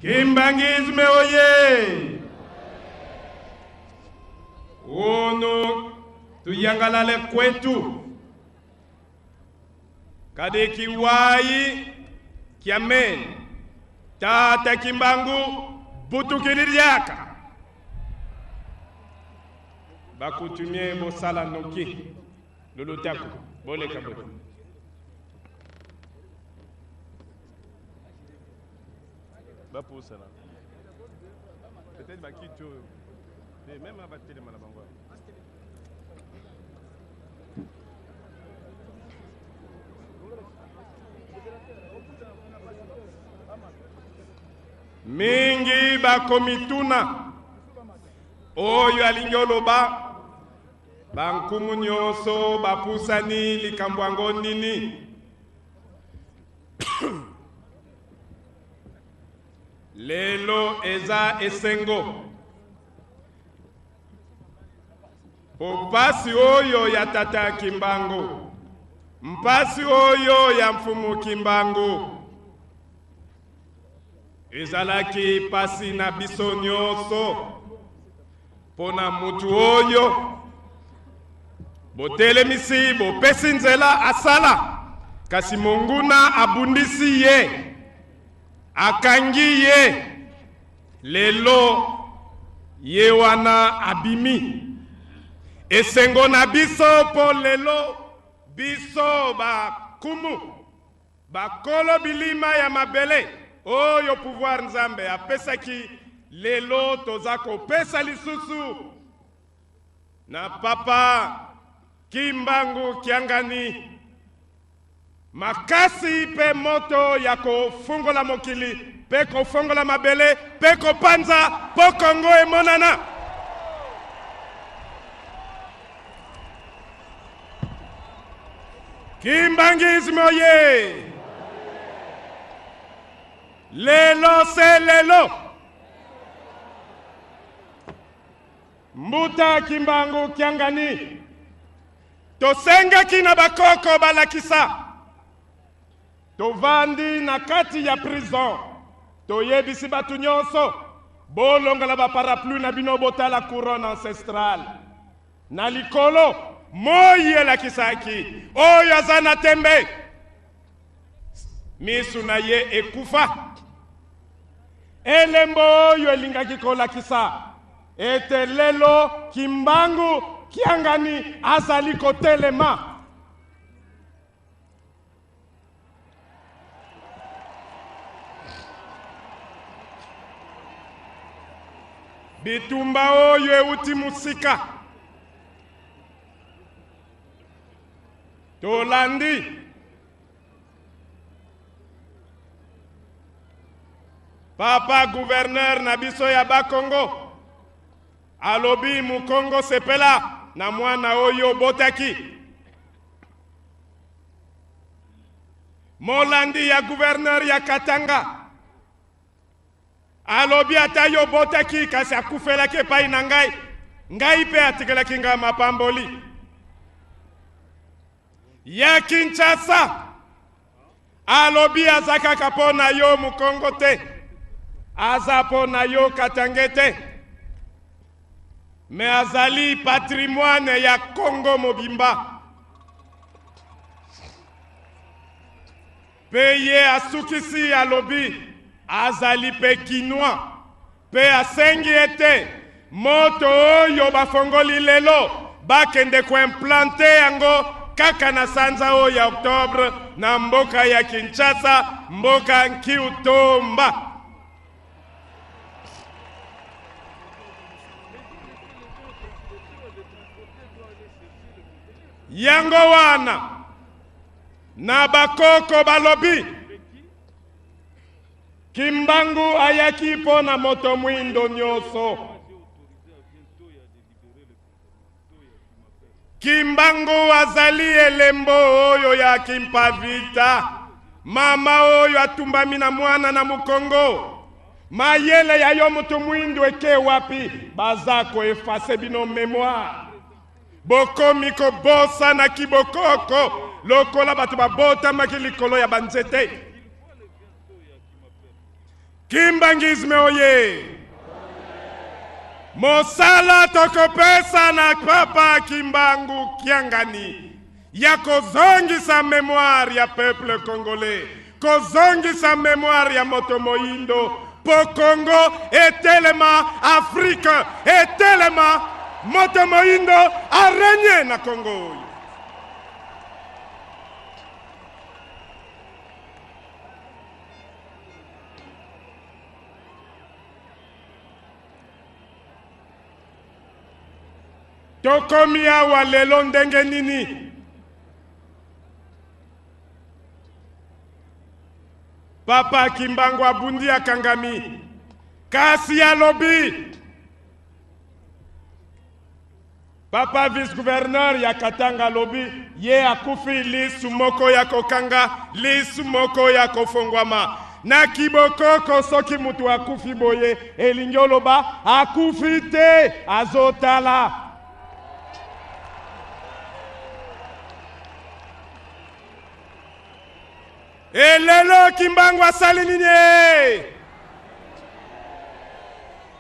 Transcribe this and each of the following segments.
Kimbanguisme oye! Unu tuyangalale kwetu kadi kiwayi kiameni tata Kimbangu butukili liaka bakutumie bosala noki lolotako boleka boye. Bapusana peut-être bakiti oyo te meme batelema na bango. Mingi bakomituna oyo alingi oloba bankumu nyonso bapusani likambo yango nini? Lelo eza esengo po mpasi oyo ya tata Kimbangu, mpasi oyo ya mfumu Kimbangu ezalaki mpasi na biso nyonso. Mpo na mutu oyo botelemisi, bopesi nzela asala, kasi monguna abundisi ye, akangi ye, lelo ye wana abimi. Esengo na biso mpo lelo biso bakumu bakolo bilima ya mabele oyo pouvoir Nzambe apesaki, lelo toza kopesa lisusu na papa Kimbangu Kiangani makasi pe moto ya kofungola mokili pe kofongola mabele pe kopanza po Kongo emonana. Kimbanguisme oye! Lelo se lelo! Mbuta Kimbangu Kiangani, tosengaki na bakoko balakisa, tovandi na kati ya prison, toyebisi bato nyonso bolongola ba parapluie na bino botala couronne ancestrale na likolo. Moi elakisaki oyo aza na tembe, misu na ye ekufa. Elembo oyo elingaki kolakisa ete lelo Kimbangu Kiangani azali kotelema. Bitumba oyo euti mosika, tolandi papa gouverneur na biso ya Bakongo alobi Mukongo sepela na mwana oyo obotaki. Molandi ya gouverneur ya Katanga alobi ata yo obotaki kasi akufelaki epai na ngai, ngai mpe atikelaki ngai mapamboli. Ya Kinshasa alobi aza kaka mpo na yo Mukongo te, aza mpo na yo Katange te, me azali patrimoine ya Kongo mobimba. Pe ye asukisi alobi azali pe Kinois, pe asengi ete moto oyo bafongoli lelo bakende koimplante yango kaka na sanza oyo ya Octobre na mboka ya Kinshasa, mboka Nkiutomba. Yango wana na bakoko balobi Kimbangu ayaki mpo na moto mwindo nyonso. Kimbangu azali elembo oyo ya Kimpavita, mama oyo atumbami na mwana na mokongo. Mayele ya yo moto mwindo eke wapi? Baza koefase bino memoire. Bokomi kobosana kibokoko lokola bato babotamaki likolo ya banzete. Kimbanguisme oye! Mosala tokopesa na Papa Kimbangu Kiangani ya kozongisa memoire ya peuple congolais, kozongisa memoire ya moto moyindo po Congo etelema, Afrique etelema, moto moyindo arenye na Congo oyo. Tokomi awa lelo ndenge nini? Papa Kimbangu abundi akangami, kasi alobi Papa vice gouverneur ya Katanga alobi ye akufi lisu moko ya kokanga, lisu moko ya kofongwama. Na kibokoko soki mutu akufi boye elingi oloba akufi te, azotala. Elelo Kimbangu asali nini?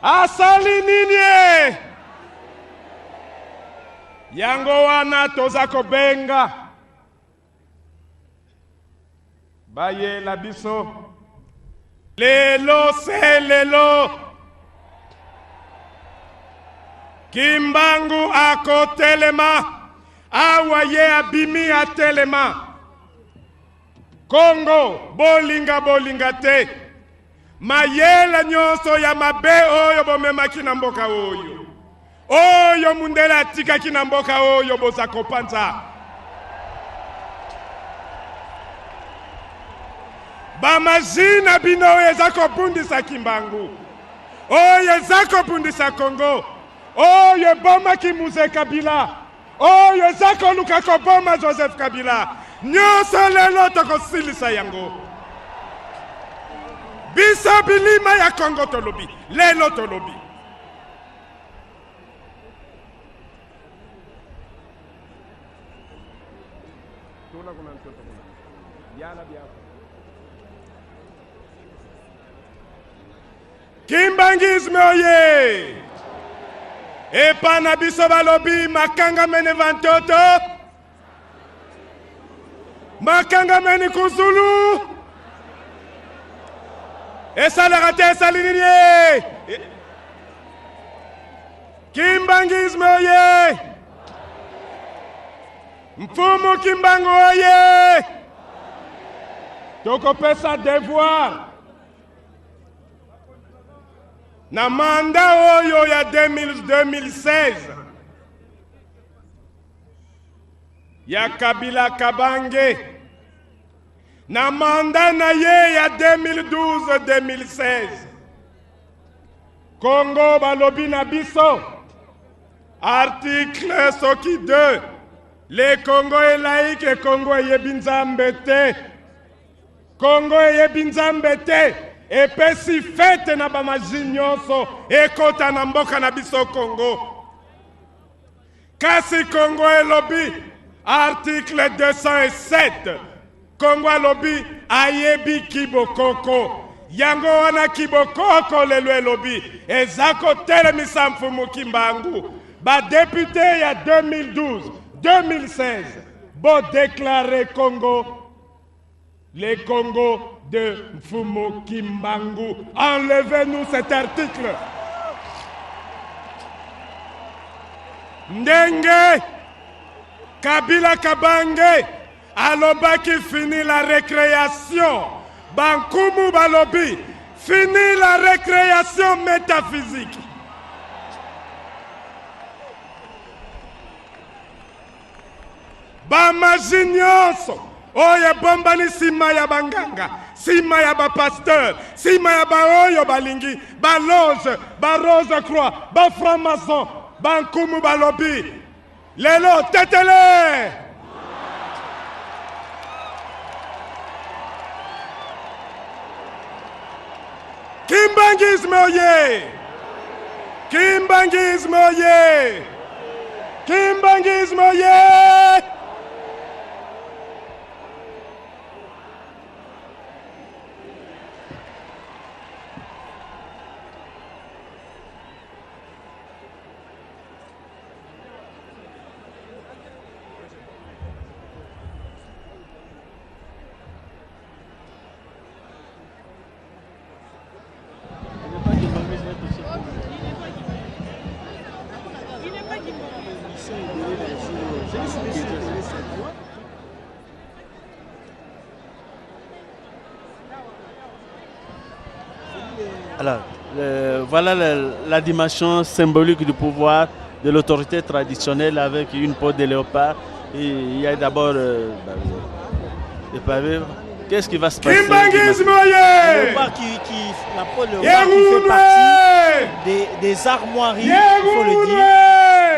Asali nini? Yango wana toza kobenga bayela biso lelo se lelo. Kimbangu akotelema awa, ye abimi atelema. Congo bolinga bolinga te, mayele nyonso ya mabe oyo bomemaki na mboka oyo, oyo mundele atikaki na mboka oyo, boza kopanza. Bamaji na bino oyo eza kobundisa Kimbangu, oyo eza kobundisa Congo, oyo ebomaki Mzee Kabila, oyo eza koluka koboma Joseph Kabila, nyonso lelo tokosilisa yango. Biso bilima ya Congo tolobi lelo, tolobi Kimbanguisme oye! Epa na biso balobi makanga mene vantoto, makanga mene kuzulu, esalaka te, esali nini ye? Kimbanguisme oye! Mfumu Kimbangu oye! Tokopesa devoir na manda oyo ya 2016 ya Kabila Kabange, na manda na ye ya 2012-2016, Congo balobi na biso article soki 2, le Congo est laïque. Congo eyebi Nzambe te. Congo eyebi Nzambe te, epesi fete na bamaji nyonso ekota na mboka na biso Congo. Kasi Congo elobi article 207, Congo alobi ayebi kibokoko. Yango wana kibokoko lelo elobi eza kotelemisa Mfumu Kimbangu. Badepute ya 2012 2016 bodeklare Congo le Congo de Mfumu Kimbangu. Enlevez-nous cet article. Ndenge Kabila Kabange alobaki fini la récréation, bankumu balobi fini la récréation métaphysique. Bamaji nyonso oyo ebombani nsima ya banganga, nsima ya bapasteur, nsima ya baoyo balingi baloge, barose croix, bafranc-maçon, bankumu balobi lelo tetele. Kimbanguisme oye! Kimbanguisme oye! Kimbanguisme oye! Alors, voilà la dimension symbolique du pouvoir de l'autorité traditionnelle avec une peau de léopard. Et il y a d'abord bah, le pavé. Qu'est-ce qui va se passer? Kimbanguisme Le oye! léopard la peau de léopard qui fait partie des armoiries, il faut le dire,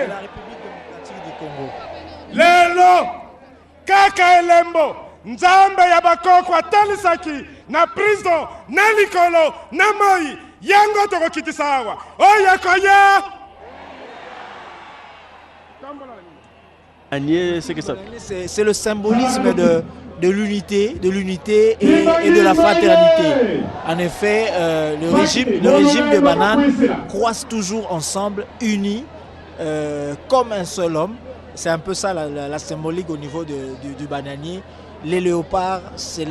de la République démocratique du Congo. Lelo kaka elembo Nzambe ya bakoko atalisaki na prison na likolo na moi, yango tokokitisa awa oyo ekoya. Ce que ça... C'est le symbolisme de l'unité et de la fraternité. En effet, le régime de banane croise toujours ensemble, unis, comme un seul homme. C'est un peu ça la symbolique au niveau du bananier. Les léopards, c'est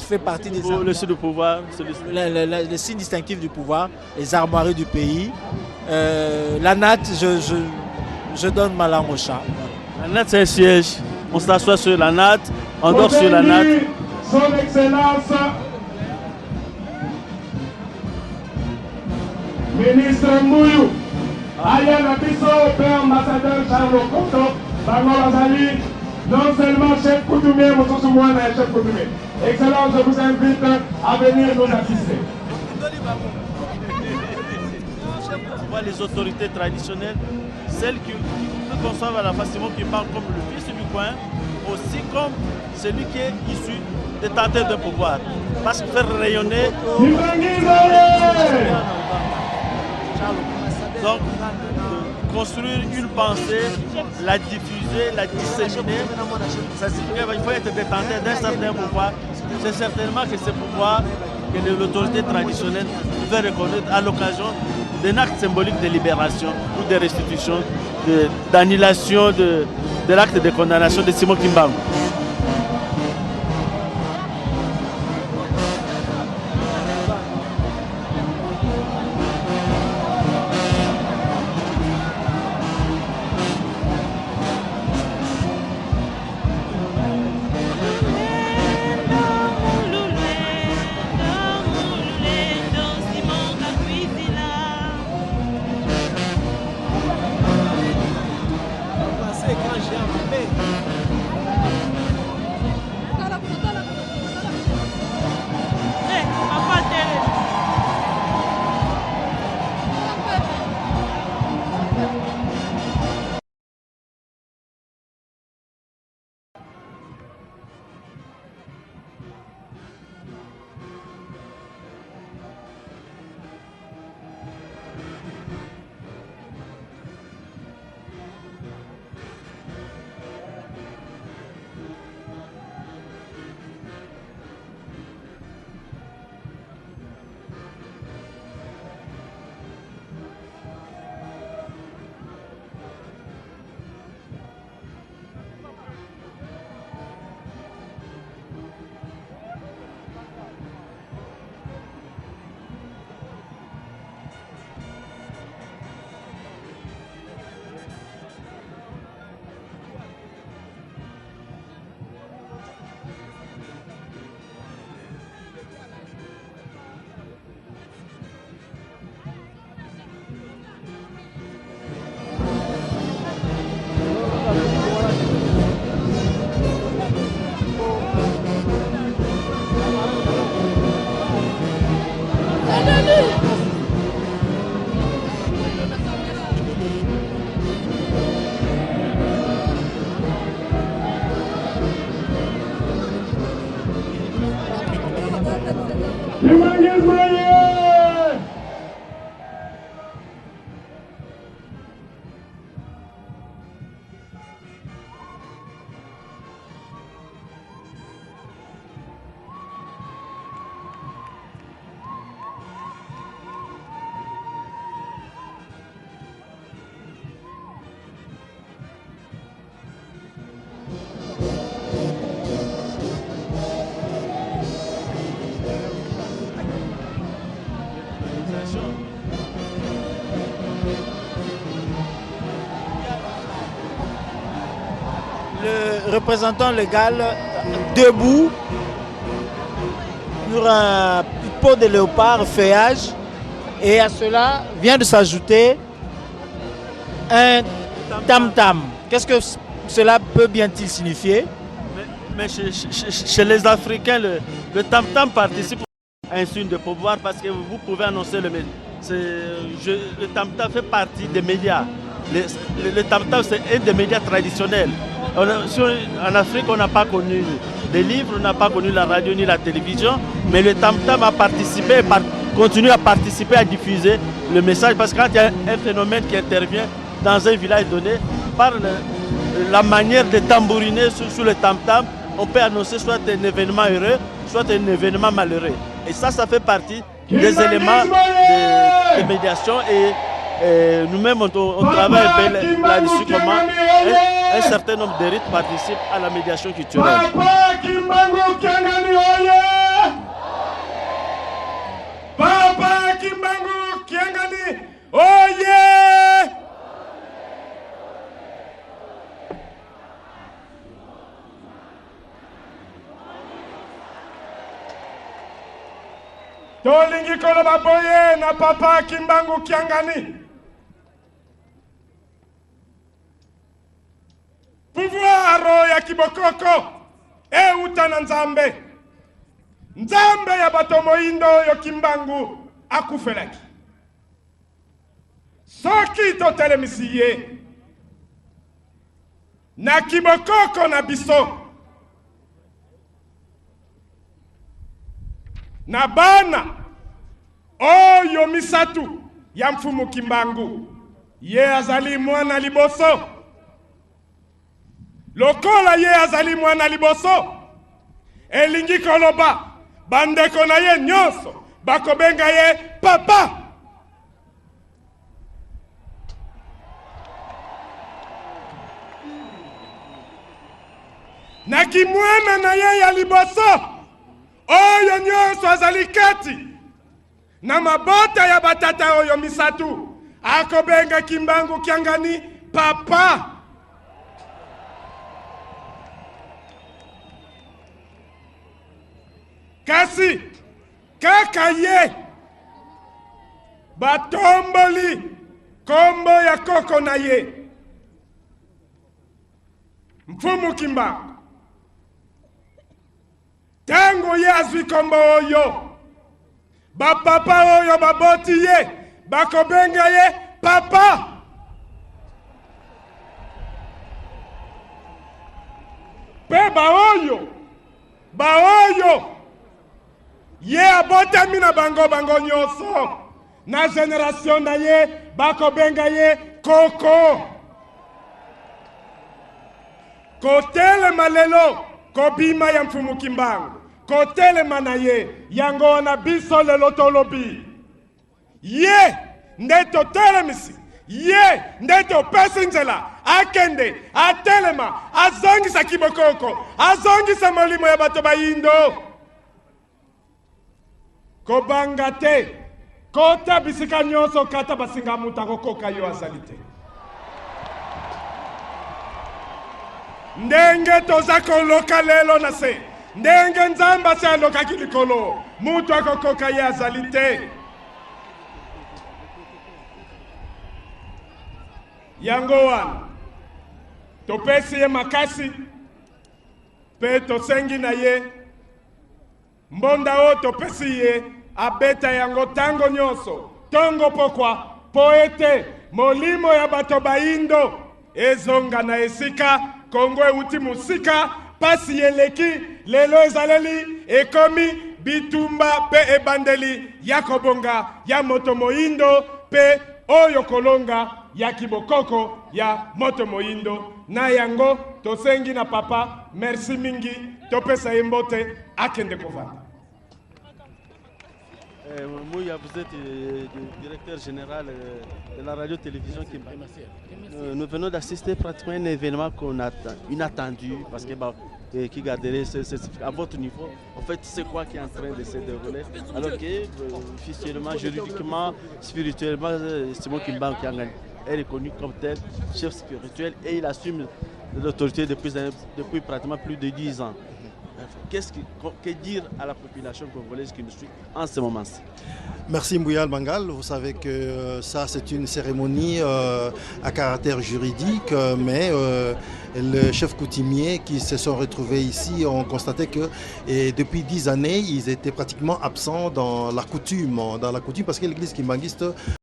fait partie des Le signe du pouvoir. Le signe distinctif du pouvoir, les armoiries du pays. La natte, je donne ma langue au chat. La natte, c'est un siège. On s'assoit sur la natte, on dort sur la natte. Son Excellence, ministre Mbuyu, aya na biso mpe ambassadeur Charles Okoto, bango bazali non seulement chef coutumier, mosusu mwana ya chef coutumier. Excellence, je vous invite à venir nous assister. On voit les autorités traditionnelles, celles qui conçoivent à la fois Simon Kimbangu comme le fils du coin, aussi comme celui qui est issu détenteur de pouvoir. Parce que faire rayonner. Donc, construire une pensée, la diffuser, la disséminer, ça signifie qu'il faut être détenteur d'un certain pouvoir. C'est certainement que ce pouvoir que l'autorité traditionnelle devait reconnaître à l'occasion d'un acte symbolique de libération ou de restitution, d'annulation de l'acte de condamnation de Simon Kimbangu. représentant légal debout sur un pot de léopard feuillage. Et à cela vient de s'ajouter un tam-tam. Qu'est-ce que cela peut bien-il signifier? Mais chez les Africains, le tam-tam participe à un signe de pouvoir parce que vous pouvez annoncer le Le tam-tam fait partie des médias. Le tam-tam, c'est un des médias traditionnels. En Afrique, on n'a pas connu les livres, on n'a pas connu la radio ni la télévision, mais le tam-tam a participé, continue à participer à diffuser le message, parce que quand il y a un phénomène qui intervient dans un village donné, par la manière de tambouriner sous le tam-tam, on peut annoncer soit un événement heureux, soit un événement malheureux. Et ça, ça fait partie des éléments de médiation et nous-mêmes, on travaille un peu là-dessus, comment un certain nombre de rites participent à la médiation culturelle. Papa Kimbangu Kiangani oye! Papa Kimbangu Kiangani oye! Tolingi koloba boye na Papa Kimbangu Kiangani. Pouvoir ya kibokoko euta na Nzambe. Nzambe ya bato moyindo oyo Kimbangu akufelaki. Soki totelemisi ye na kibokoko na biso, na bana oyo misatu ya Mfumu Kimbangu, ye azali mwana liboso. Lokola ye azali mwana liboso, elingi koloba bandeko na ye nyonso bakobenga ye papa. Na kimwana na ye ya liboso oyo nyonso azali kati na mabota ya batata oyo misatu, akobenga Kimbangu Kiangani papa. Kasi kaka ye batomboli kombo ya koko na ye Mfumu Kimbangu. Tango ye azwi kombo oyo, bapapa oyo baboti ye bakobenga ye papa. Pe baoyo ye abotami na bango, bango nyonso na generation na ye bakobenga ye koko. Kotelema lelo kobima ya Mfumu Kimbangu, kotelema na ye yango wana biso lelo tolobi ye nde totelemisi ye, nde topesi nzela akende atelema, azongisa kibokoko, azongisa molimo ya bato bayindo. Kobanga te, kota bisika nyonso, kata basinga, moto akokoka yo azali te. Ndenge toza koloka lelo na se, ndenge Nzambe asi alokaki likolo, moto akokoka ye azali te. Yango wana topesi ye makasi mpe tosengi na ye mbonda oyo topesi ye abeta yango ntango nyonso, ntongo pokwa, mpo ete molimo ya bato bayindo ezonga na esika Kongo euti mosika. Pasi eleki lelo, ezaleli ekomi bitumba mpe ebandeli ya kobonga ya moto moyindo mpe oyo kolonga ya kibokoko ya moto moyindo. Na yango tosengi na papa merci mingi, topesa ye mbote, akende kovanda. Mouya, vous êtes directeur général de la radio-télévision Kimbangu. Nous venons d'assister pratiquement à un événement qu'on attend, inattendu, parce que bah, qui garderait, à votre niveau, en fait, c'est quoi qui est en train de se dérouler, alors que officiellement, juridiquement, spirituellement, Simon Kimbangu Kiangani est reconnu comme tel chef spirituel et il assume de l'autorité depuis, depuis pratiquement plus de 10 ans. Qu'est-ce que, que dire à la population congolaise qui nous suit en ce moment-ci? Merci Mbouyal Mangal. Vous savez que ça, c'est une cérémonie à caractère juridique, mais le chef coutumier qui se sont retrouvés ici ont constaté que et depuis 10 années, ils étaient pratiquement absents dans la coutume, parce que l'église kimbanguiste